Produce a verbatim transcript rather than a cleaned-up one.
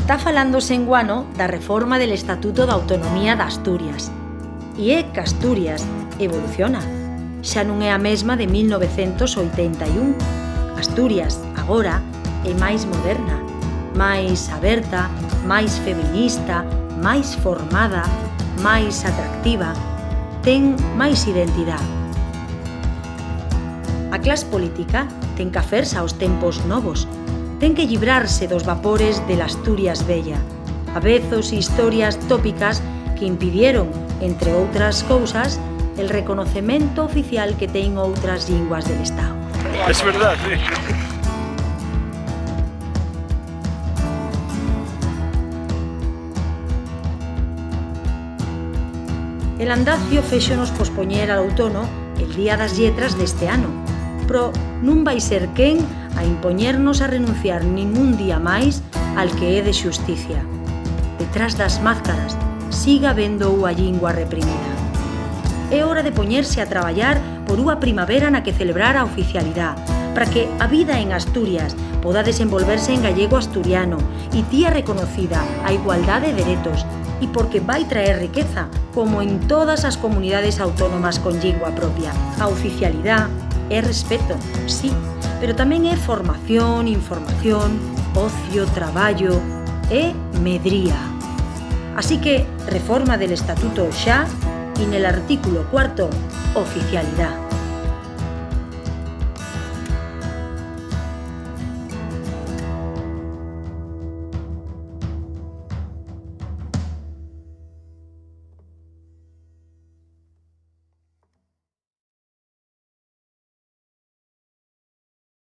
Ta falándose enguano da reforma del Estatuto d'Autonomía d'Asturias. Y é qu'Asturias evoluciona. Xa nun é a mesma de mil novecientos oitenta y un. Asturias, agora, é máis moderna, máis aberta, máis feminista, máis formada, máis atractiva, ten máis identidá. A clas política ten qu'aferse aos tempos novos, ten que llibrarse dos vapores de l'Asturias vella, avezos historias tópicas que impidieron, entre outras cousas, el reconocemento oficial que tein outras llingüas del Estao. Es verdad, sí. El andacio féxonos pospoñer al outono el Día das Lletras d'este ano, pero nun vai ser quen a impoñernos a renunciar ningún día máis al que é de xusticia. Detrás das máscaras sigue habendo ua llingua reprimida. É hora de poñerse a trabayar por ua primavera na que celebrar a oficialidá, para que a vida en Asturias poda desenvolverse en gallego-asturiano y tía reconocida a igualdá de deretos, y porque vai traer riqueza, como en todas as comunidades autónomas con llingua propia. A oficialidá é respeto, sí, pero tamén é formación, información, ocio, traballo, é medría. Así que, reforma del Estatuto xa, y nel artículo cuarto, oficialidá.